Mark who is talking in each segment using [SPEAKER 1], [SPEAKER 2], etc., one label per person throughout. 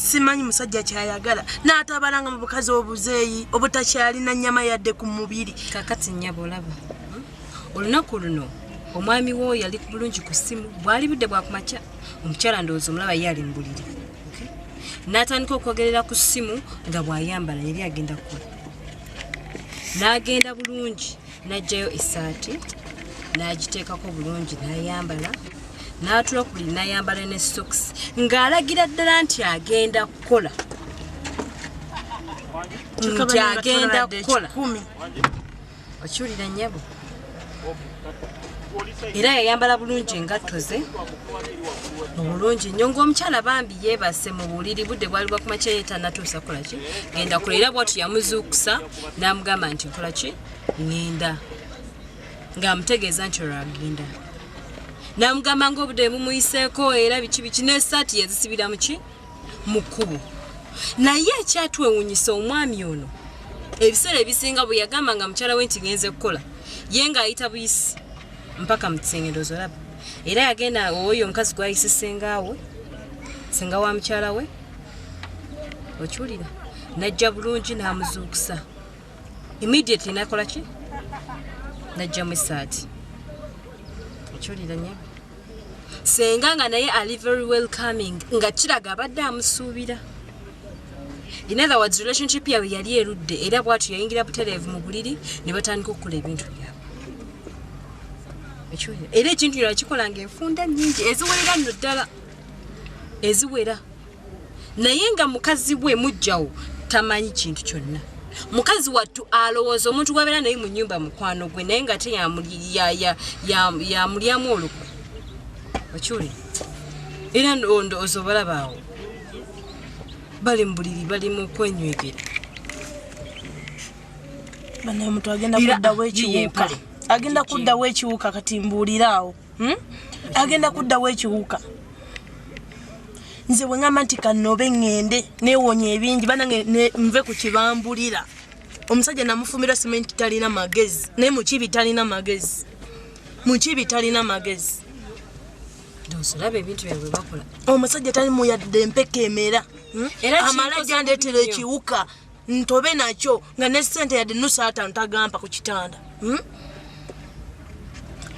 [SPEAKER 1] Simanyi musajja kyayagala n'atabalanga mu bukazi obuzeeyi obutakyalina nnyama yadde ku mubiri.
[SPEAKER 2] Kakati nnyabo, olaba olunaku luno omwami wo yali bulungi ku ssimu, bwali budde bwakumakya. Omukyala ndowooza omulaba ye ali mu buliri. Okay? N'atandika okwogerera ku ssimu nga bw'ayambala, yali agenda kukola. N'agenda bulungi n'aggyayo essaati n'agiteekako bulungi, n'ayambala, n'atula ku buliri, n'ayambala ne socks, ng'alagira ddala nti agenda kukola, nti agenda kukola. Okiwulira nnyabo? Era yayambala bulungi engatto ze mu bulungi nnyo, ng'omukyala bambi yeebase mu buliri. Budde bwali bwakumakya, ye tannatuusa kukola ki, genda kukola. Era bwatu yamuzuukusa n'amugamba nti nkola ki, ŋŋenda, ng'amutegeeza nti olwo agenda, n'amugamba ng'obudde bumuyiseeko era biki biki, n'essaati yazisibira muki mu kkubo. Naye ekyatwewuunyisa, omwami ono ebiseera ebisinga bwe yagamba nga mukyala we nti ngenze kukola, ye ng'ayita buyisi mpaka mu kisenge. Ndowooza olaba era yagenda oyo omukazi gwayise sengaawe, senga wa mukyala we. Okiwulira? Najja bulungi n'amuzuukusa immediately, nakola ki, najjamu essaati. Okiwulira nnyo? Senga nga naye ali very welcoming, nga kiraga abadde amusuubira. In other words, relationship yaabwe yali erudde. Era bwatyo yayingira butereevu mu buliri ne batandika okukola ebintu byabwe. Ekiwulira? Era ekintu kino yakikolanga enfunda nnyingi eziwerera nno ddala eziwera, naye nga mukazi we mujjawo tamanyi kintu kyonna. Mukazi wattu alowooza omuntu gwabeera naye mu nyumba mukwano gwe, naye nga ate yamulyamu olukwe. Okiwulira? Era ndowooza obalaba awo bali mu buliri, bali mu kwenywegera.
[SPEAKER 1] Banaye, omuntu agenda
[SPEAKER 2] Era,
[SPEAKER 1] kuddawo
[SPEAKER 2] yiye
[SPEAKER 1] ekiwuka.
[SPEAKER 2] Empale.
[SPEAKER 1] Agenda kuddawo ekiwuka. Kati mbuuliraawo, Agenda kuddawo ekiwuka. Nze bwe ŋŋamba nti kanobe ŋŋende neewonya ebingi, banange, nve ku kibambulira. Omusajja namufumbira simenti, talina magezi, naye mukibi talina magezi, mukibi talina magezi.
[SPEAKER 2] Ndowooza olaba ebintu byabwe bwe bakola.
[SPEAKER 1] Omusajja tali muyadde empeka emera,
[SPEAKER 2] Era
[SPEAKER 1] Amala
[SPEAKER 2] kinkoze
[SPEAKER 1] gyandeetera
[SPEAKER 2] bubi nnyo.
[SPEAKER 1] ekiwuka ntobe nakyo, nga ne sente yadde nusu ataano tagampa ku kitanda,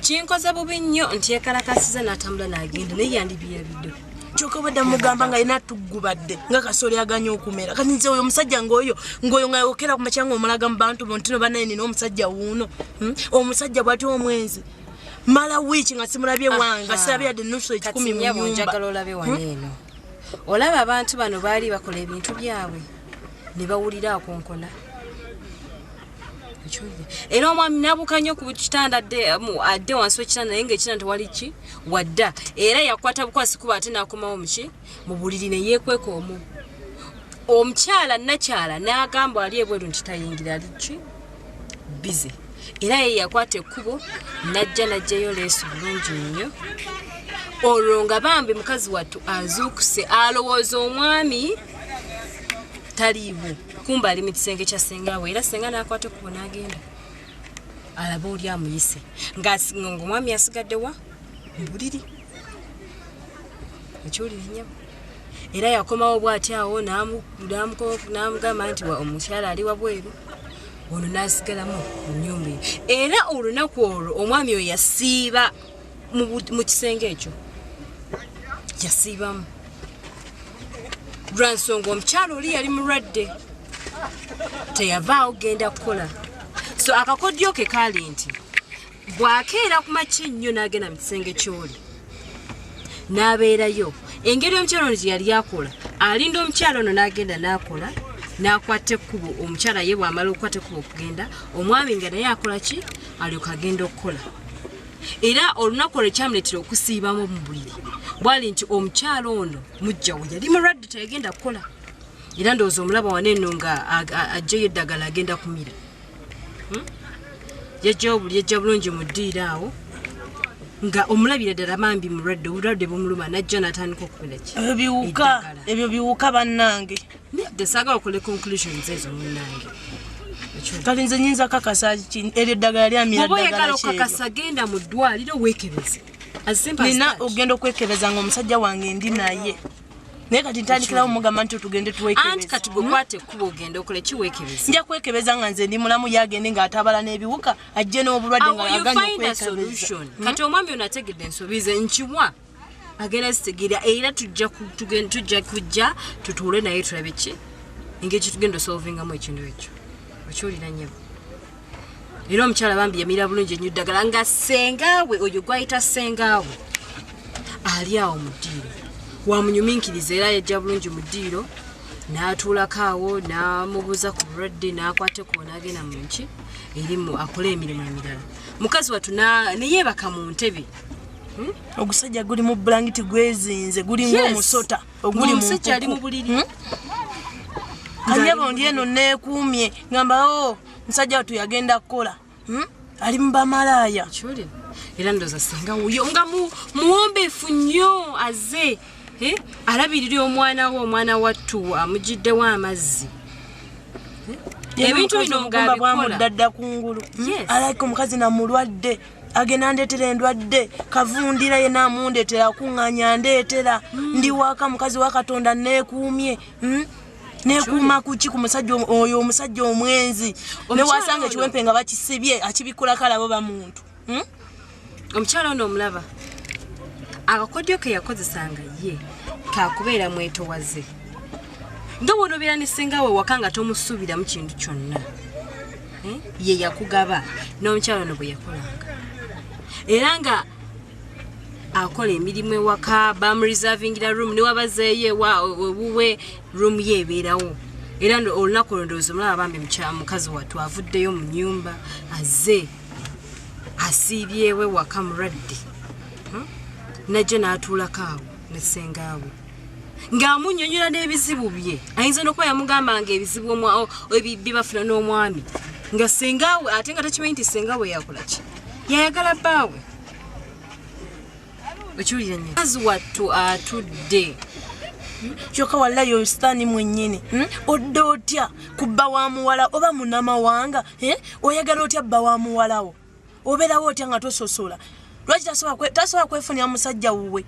[SPEAKER 2] Kinkoze bubi nnyo nti yekalakasiza n'atambula n'agenda, naye yandibyerabidde.
[SPEAKER 1] Kyokka obadde mugamba nga yina tuggubadde nga kasooli aganya okumera. Kati nze oyo omusajja ngaoyo ngaoyo nga yokera ku makya nga omulaga mu bantu bo ntino, banaye nina omusajja wuuno, Omusajja bwati omwenzi, mala wiiki nga simulabye wange, nga sirabye yadde nusu 100 mu
[SPEAKER 2] Kati nyabo,
[SPEAKER 1] nyumba.
[SPEAKER 2] Njagala olabe wano eno. Olaba abantu bano baali bakola ebintu byabwe ne bawulira akonkona. Okiwulira? Era omwami nabuuka nnyo ku kitanda adde wansi w'ekitanda, naye ngaekitanda tewali ki wadda. Era yakwata bukwasi kuba ate n'akomawo muki mu buliri ne yeekweka omwo. Omukyala nakyala n'agamba ali ebweru nti tayingira, ali ki, busy. Era ye yakwata ekkubo najja n'aggyayo leesu bulungi nnyo. Olwo nga bambi mukazi wattu azuukuse, alowooza omwami taliiwo, kumba ali mu kisenge kya sengawe. Era senga n'akwata ekkubo n'agenda alabe oli amuyise, ng'omwami asigadde wa mu buliri. Ekiwulire nnyabo? Era yakomawo bw'ati awo n'amugamba nti omukyala ali wabweru. Ono n'asigalamu mu nnyumba eyo. Era olunaku olwo omwami oyo yasiiba mu kisenge ekyo, yasiibamu lwa nsonga omukyala oli yali mulwadde, teyavaawo genda kukola. So akakodyo ke kaali nti bw'akeera ku makya ennyo n'agenda mu kisenge ky'oli n'abeerayo. Engeri omukyala ono gye yali akola, alinda omukyala ono n'agenda n'akola, n'akwata ekkubo. Omukyala ye bw'amala okukwata ekkubo okugenda, omwami nga naye akola ki, alyoka agenda okukola. Era olunaku olwo ekyamuleetera okusiibamu mu buliri bwali nti omukyala ono mujjawe yali mulwadde, teyagenda kukola. Era ndowooza omulaba wano eno nga aggyeyo eddagala agenda kumira. Yajjawo buli yajja bulungi mu ddiiro awo nga omulabira ddala bambi mulwadde, obulwadde bumuluma, najja n'atandika okumira ki?
[SPEAKER 1] Ebyo biwuka.
[SPEAKER 2] Eddagala.
[SPEAKER 1] Ebyo biwuka, bannange.
[SPEAKER 2] Nedda, saagala okole conclusions ezo, munnange.
[SPEAKER 1] Kati nze nyinza kakasa ki eryo eddagala lyamira?
[SPEAKER 2] Bw'oba oyagala
[SPEAKER 1] Ddagala ki eryo?
[SPEAKER 2] okakasa, genda mu ddwaliro weekebeze. As simple as
[SPEAKER 1] Nina
[SPEAKER 2] that.
[SPEAKER 1] ogenda okwekebeza nga omusajja wange ndi naye. Naye kati ntandikirawo mugamba nti tugende
[SPEAKER 2] Anti
[SPEAKER 1] tuwekebeza.
[SPEAKER 2] kati gwe kwata ekkubo ogende okole kiweekebeza.
[SPEAKER 1] Nja kwekebeza nga nze ndi mulamu, yagende ng'atabala n'ebiwuka, ajje n'obulwadde nga
[SPEAKER 2] Awo you
[SPEAKER 1] yaganye
[SPEAKER 2] find a
[SPEAKER 1] okwekebeza.
[SPEAKER 2] solution. Kati omwami ono ategedde ensobi ze, nkiwa agenda zitegeera, era tujja kujja tutuule naye tulabe ki engeri kitugenda osolvingamu ekintu ekyo. Okiwulira nnyabo? Era omukyala bambi yamira bulungi ennyo ddagala nga sengaawe oyo gwayita sengaawe ali awo mu ddiiro wamunyuminkiriza, era yajja bulungi mu ddiiro n'atuulako awo n'amubuuza ku bulwadde, n'akwateko n'agenda mu nki erimu akole emirimu emirala. Mukazi wattu neyeebaka mu ntebe.
[SPEAKER 1] Ogusajja guli mu bulangiti gwezinze, guli ng'omusota oguli mu
[SPEAKER 2] Ng'omusajja ali mu
[SPEAKER 1] mpuku.
[SPEAKER 2] buliri.
[SPEAKER 1] Kanyabo ndi eno neekuumye, ngamba o musajja wattu yagenda kukola. Ali mu bamalaaya.
[SPEAKER 2] Kiwulira? Era ndowooza senga wuyo nga muwombeefu nnyo azze, eh, alabirira omwana we, omwana wattu amugiddewo amazzi. Ebintu bino
[SPEAKER 1] obugumba
[SPEAKER 2] ng'abikola.
[SPEAKER 1] bwamudda dda kungulu.
[SPEAKER 2] Yes.
[SPEAKER 1] Alabika omukazi namulwadde, agenda ndeetera endwadde, kavundira yena amundeetera, akuŋŋaanya ndeetera. Ndi waka mukazi wa Katonda neekuumye. Neekuuma kuki ku musajja oyo, omusajja omwenzi?
[SPEAKER 2] Omukyala
[SPEAKER 1] Newasanga
[SPEAKER 2] ono.
[SPEAKER 1] ekiwempe nga bakisibye, akibikulako alabo bamuntu.
[SPEAKER 2] Omukyala ono omulaba, akakodyo ke yakozesanga ye kakubeera mwetowaze, nga bw'onobeera ne senga we waka nga tomusuubiramu kintu kyonna. Eh? Ye yakugaba n'omukyala ono bwe yakolanga, era nga akola emirimu ewaka, bamureservingira room, newabazeeyo ewa ewuwe room ye ebeerawo. Era olunaku olwo ndowooza omulaba bambi mukazi wattu avuddeyo mu nyumba, azze asiibyewe waka mulwadde. Najja n'atuulako awo ne sengaawe ng'amunnyonnyola n'ebizibu bye. Ayinza n'okuba yamugambanga ebizibu bye bafuna n'omwami, nga sengaawe ate nga takimanyi nti sengaawe yakola ki, yayagala bbaawe. Okiwulira nnyo, mukazi wattu atudde.
[SPEAKER 1] Kyokka wallayo sitaani mwennyini. Odde otya ku bba wa muwala oba munamawanga, eh? Oyagala otya bba wa muwalawo? Obeerawo otya nga tososola? Lwaki tasobola kwefunira musajja wuwe?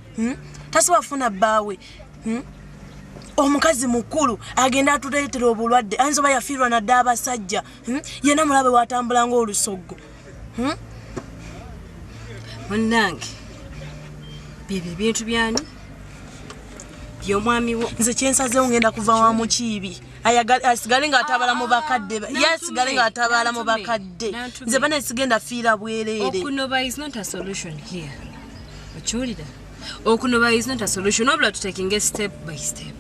[SPEAKER 1] Tasobola kufuna bbaawe? Omukazi mukulu agenda atuleetera obulwadde, ayinza oba yafiirwa nadde abasajja. Yenna mulabe watambula ng'olusoggo.
[SPEAKER 2] Munnange, byebyo ebintu byani byomwami wo.
[SPEAKER 1] Nze kyensazeewo, ngenda kuva wa mukiibi. Asigale ng'atabala mu bakadde ye, asigale ng'atabaala mu
[SPEAKER 2] Nantume,
[SPEAKER 1] bakadde.
[SPEAKER 2] Nantume.
[SPEAKER 1] Nze bane sigenda fiira bwereere.
[SPEAKER 2] Okunoba is not a solution here. Okiwulira? Okunoba is not a solution, wabula tutakinga step by step,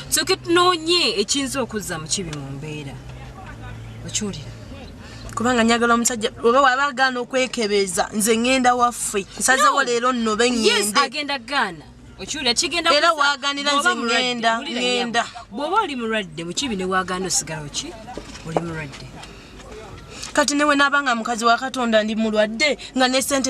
[SPEAKER 2] soke tunoonye ekiyinza okuzza mu kibi mu mbeera. Okiwulira?
[SPEAKER 1] Kubanga njagala omusajja oba waba agaana okwekebeza, nze ŋŋenda waffe. Nsazeewo
[SPEAKER 2] No.
[SPEAKER 1] leero nnobe
[SPEAKER 2] Yes.
[SPEAKER 1] ŋŋende.
[SPEAKER 2] Agenda gaana. Okiwulira? Kigenda
[SPEAKER 1] Era waaganira
[SPEAKER 2] bw'oba
[SPEAKER 1] nze
[SPEAKER 2] mulwadde,
[SPEAKER 1] ŋŋenda,
[SPEAKER 2] wulira
[SPEAKER 1] ŋŋenda.
[SPEAKER 2] nnyabo, bw'oba oli mulwadde mukibi ne waagaana osigala oki oli mulwadde.
[SPEAKER 1] Kati newe naaba nga mukazi wa Katonda ndi mulwadde nga ne sente.